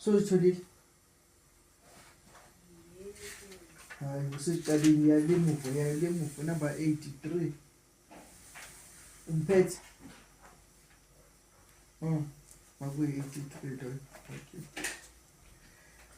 Sozitholile? Hayi, usekuqaleni yalemuva, yalemuva number 83. Umphethe? Oh, makuyi-83 loyo. Okay.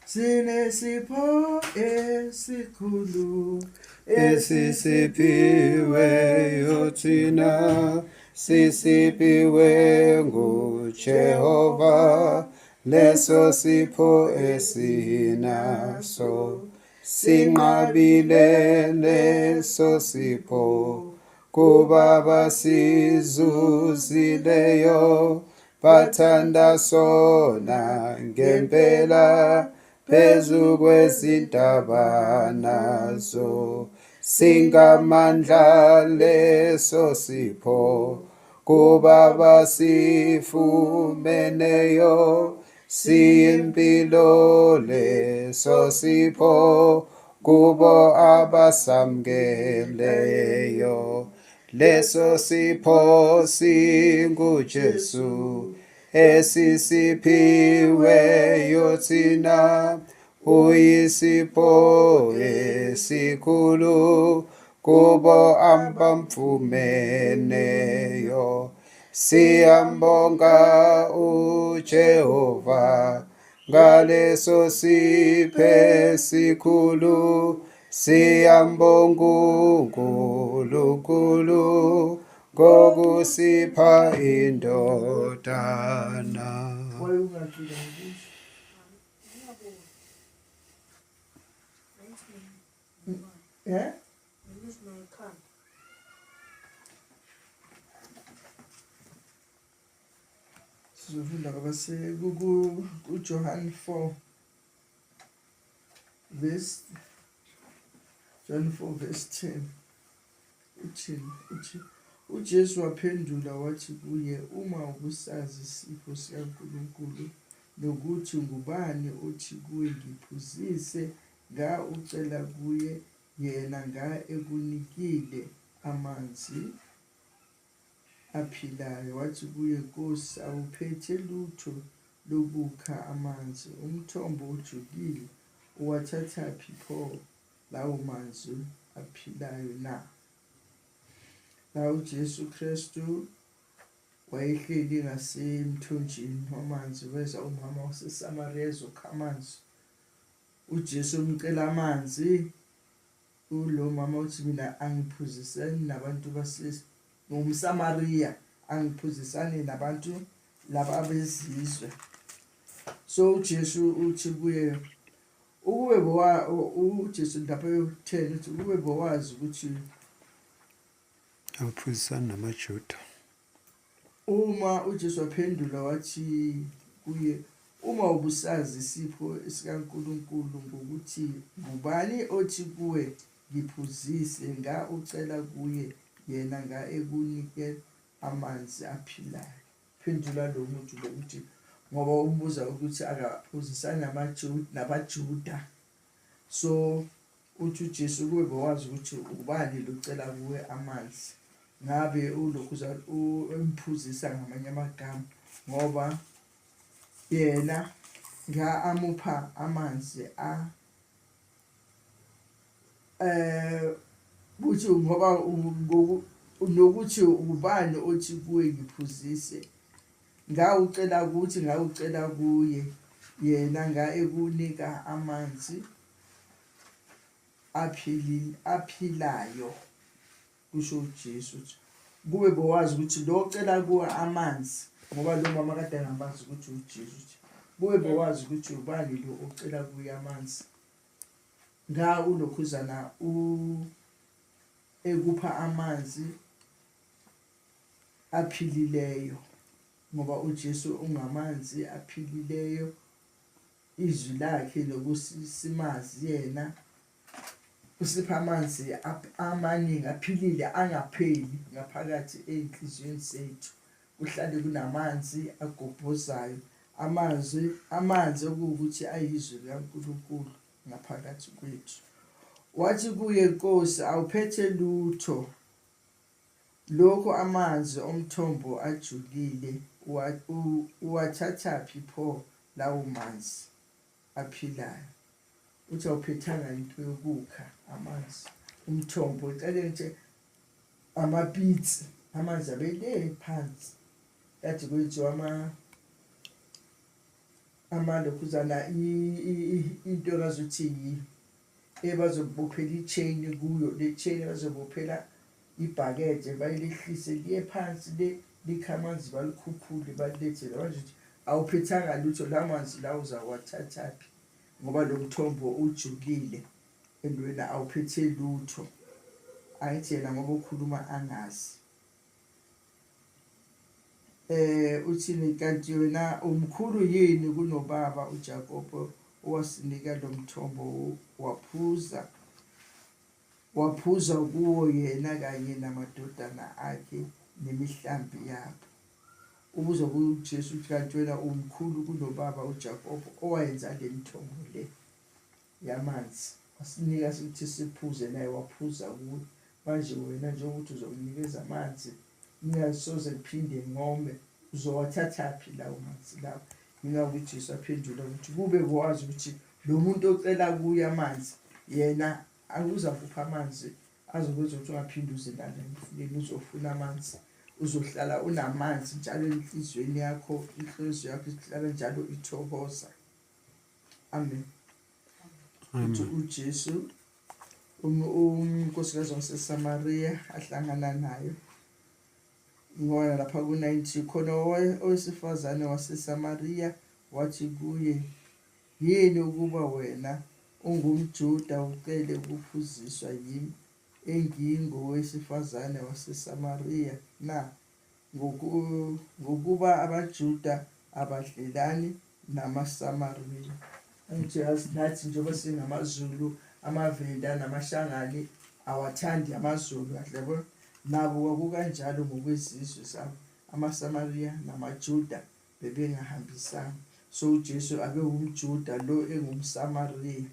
Sinesipho esikhulu Esisiphiweyo thina sisiphiwe nguJehova leso sipho esinaso sinqabile leso sipho kuba basizuzileyo bathanda sona ngempela phezu kwezintaba nazo singamandla leso sipho kuba basifumeneyo siyimpilo leso sipho kubo abasamukeleyo leso sipho singuJesu esisiphiweyo thina uyisipho esikhulu kubo abamfumeneyo siyambonga uJehova ngaleso siphe sikhulu siyambonga uNkulunkulu ngokusipha indodana. Why ungagcina ngokusho? Eh? Sizofunda kwabase kuJohn 4 verse John 4 verse 10. Uthini? Uthi uJesu waphendula wathi kuye, uma ubusazi isipho sikaNkulunkulu nokuthi ngubani othi kuwe ngiphuzise, nga ucela kuye, yena nga ekunikile amanzi aphilayo. Wathi kuye, Nkosi, awuphethe lutho lokukha amanzi, umthombo ujulile, uwathathaphi pho lawo manzi aphilayo na? La uJesu Kristu wayehleli ngasemthonjeni wamanzi, weza umama waseSamariya ezokha amanzi. UJesu umcela amanzi, ulo mama uthi mina angiphuzisani nabantu base ngumSamariya, angiphuzisani nabantu laba abezizwe. So uJesu uthi kuye Ukube bowa uJesu lapha utheni uthi ukube bowazi ukuthi awuphuzisani namaJuda. Uma uJesu waphendula wathi kuye, uma ubusazi isipho sikaNkulunkulu ngokuthi ngubani othi kuwe ngiphuzise, nga ucela kuye yena nga ekunike amanzi aphilayo. Phendula lo muntu lo ukuthi ngoba umbuza ukuthi akaphuzisani nabaJuda. So uthi uJesu kube bewazi ukuthi ubani lo cela kuwe amanzi ngabe ulokhu emphuzisa ngamanye amagama ngoba yena nga amupha amanzi a eh kuthi ngoba nokuthi ubani othi kuwe ngiphuzise ngawucela ukuthi ngawucela kuye yena nga ekunika amanzi aphilile aphilayo kusho uJesu ukuthi kube bowazi ukuthi lo ocela kuwe amanzi ngoba lo mama kade angamazi ukuthi uJesu ukuthi kube bowazi ukuthi ubani lo ocela kuye amanzi Nga ulokhuzana u ekupha amanzi aphilileyo ngoba uJesu ungamanzi aphilileyo izwi lakhe nokusimazi yena usipha amanzi amaningi aphilile angapheli ngaphakathi ey'nhliziyweni zethu kuhlale kunamanzi agobhozayo amanzi amanzi okuwukuthi ayizwi likaNkulunkulu ngaphakathi kwethu. Wathi kuye, Nkosi, awuphethe lutho, lokhu amanzi omthombo ajulile, uwathathaphi pho lawo manzi? aphilayo. Uthi awuphethanga into yokukha amanzi, umthombo ucele nje amapitsi, amanzi abele phansi. Kade kwenziwa ama amalokhuzana into engazuthi ebazobophela i-chain kuyo, le chain bazobophela ibhakede bayilihlise liye phansi le likha amanzi balikhuphule balilethe la. Manje uthi awuphethanga lutho, la manzi la uzawathathaphi ngoba lo mthombo ujulile and wena awuphethe lutho. Angithi yena ngoba ukhuluma angazi. Uthini kanti wena umkhulu yini kunobaba uJakobe owasinika lo mthombo waphuza waphuza kuwo yena kanye namadodana akhe nemihlambi yabo. Ubuza kuJesu ukuthi kanti wena umkhulu kunobaba uJakobe owayenza le mithombo le yamanzi wasinika ukuthi siphuze naye waphuza kuyo. Manje wena njengokuthi uzonginikeza amanzi ngingasoze ngiphinde ngome, uzowathathaphi lawo manzi lawo? Yingakho uJesu aphendula ukuthi kube kwazi ukuthi lo muntu ocela kuye amanzi yena akuzakupha amanzi azokwenza ukuthi ungaphinde uze nalo emfuleni uzofuna amanzi, uzohlala unamanzi njalo enhliziyweni yakho, inhliziyo yakho ihlala njalo ithokoza. Amen. Uthi uJesu unkosikazi waseSamariya ahlangana nayo ngoba lapha ku-90 khona owesifazane waseSamariya wathi kuye, Yini ukuba wena ungumJuda ucele ukuphuziswa yimi engingowesifazane waseSamariya na? Ngokuba abaJuda abadlelani namaSamariya. Angithi yazi nathi njengoba singamaZulu, amaVenda namaShangani awathandi amaZulu kahle yabo. Nabo kwakukanjalo ngokwezizwe zabo, amaSamariya namaJuda bebengahambisani. So uJesu abe wumJuda lo engumSamariya.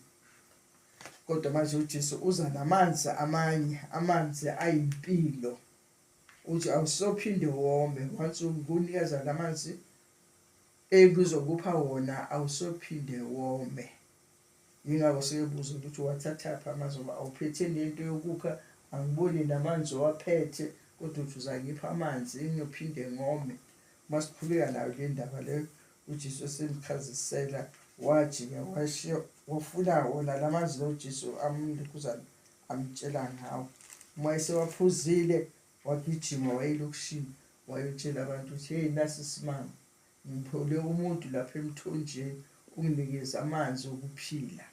Kodwa manje uJesu uza namanzi amanye, amanzi ayimpilo. Uthi awusophinde wome once ukunikeza lamanzi engizokupha wona awusophinde wome. Yingakho sekebuza ukuthi uwathathaphi amanzi ngoba awuphethe nento yokukha, angiboni namanzi owaphethe kodwa uthi uzangipha amanzi engiyophinde ngome. Uma siqhubeka nayo le ndaba leyo uJesu esemchazisela wajika washiya wafuna wona la manzi lo Jesu amlokhuzana amtshela ngawo. Uma esewaphuzile wagijima waya elokishini wayotshela abantu ukuthi hey nasi isimanga ngithole umuntu lapha emthonjeni unginikeza amanzi okuphila.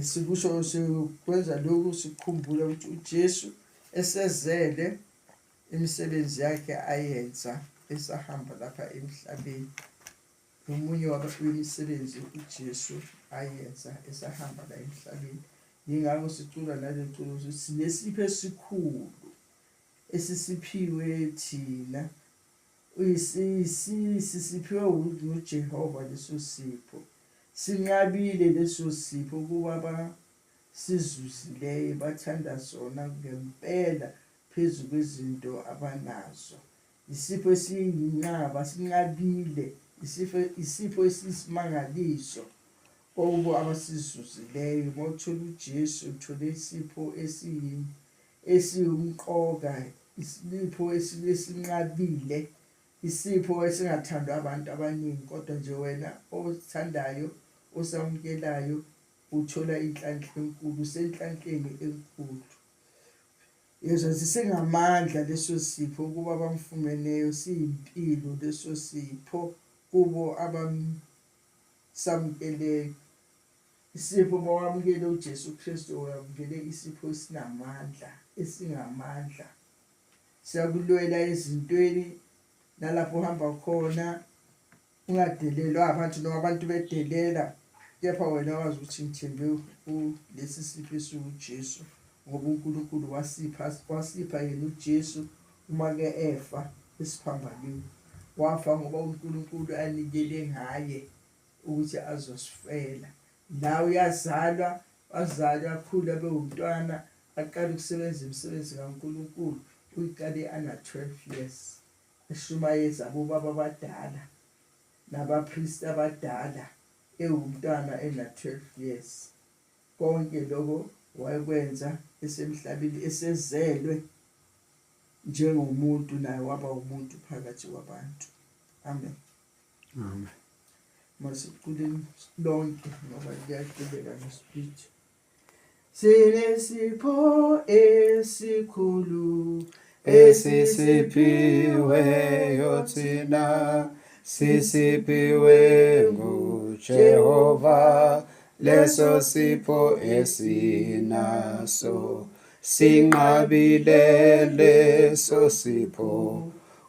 Sikusho sikwenza lokhu sikhumbula ukuthi uJesu esezele imisebenzi yakhe ayenza esahamba lapha emhlabeni. Omunye wemisebenzi uJesu ayenza esahamba la emhlabeni. Yingakho sicula nale culo ukuthi sinesipho esikhulu esisiphiwe thina. Sisiphiwe nguJehova leso sipho. Sinqabile leso sipho kuba abasizuzileyo bathanda sona ngempela phezu kwezinto abanazo. Isipho esiyinqaba sinqabile, isipho isipho esiyisimangaliso kubo abasizuzileyo. Uma uthola uJesu uthole isipho esiwumqoka, isipho esinqabile, isipho esingathandwa abantu abaningi kodwa nje wena osithandayo, osamukelayo uthola inhlanhla enkulu, usenhlanhleni enkulu. Yezwa, sisengamandla leso sipho kubo abamfumeneyo, siyimpilo leso sipho kubo abamsamukeleyo. Isipho uma wamukele uJesu Kristu wamukele isipho esinamandla, esingamandla. Siyakulwela ezintweni nalapho uhamba khona ungadelelwa abantu noma abantu bedelela kepha wena wazi ukuthi ngithembe kulesi sipho esiwuJesu ngoba uNkulunkulu wasipha wasipha yena uJesu uma ke efa esiphambanweni wafa ngoba uNkulunkulu anikele ngaye ukuthi azosifela la uyazalwa azalwe akhule abe umntwana aqale ukusebenza imisebenzi kaNkulunkulu uyiqale ana 12 years eshumayeza abobaba abadala. nabapristi abadala ewumntwana ena-12 years. Konke lokho wayekwenza esemhlabeni esezelwe njengomuntu naye waba umuntu phakathi kwabantu. Amen. Amen. Masiculeni lonke ngoba liyaculeka ngespeed. Sinesipho esikhulu esisiphiweyo thina sisiphiwe nguJehova leso sipho esinaso sinqabile leso sipho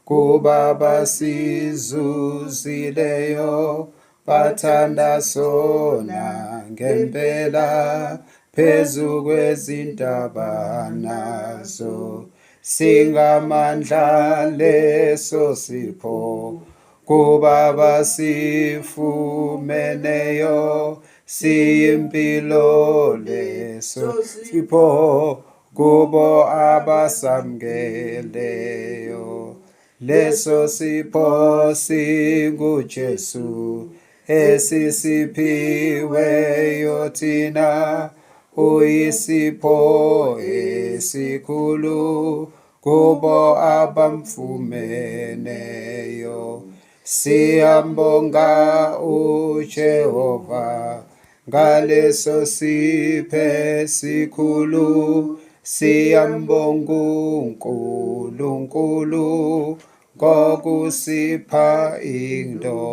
kuba basizuzileyo bathanda sona ngempela phezu kwezintaba nazo singamandla leso sipho kuba basifumeneyo siyimpilo leso sipho kubo abasamukeleyo leso sipho singuJesu esisiphiweyo thina uyisipho esikhulu kubo abamfumeneyo siyambonga uJehova ngaleso siphe sikhulu siyambonga uNkulunkulu ngokusipha indodana.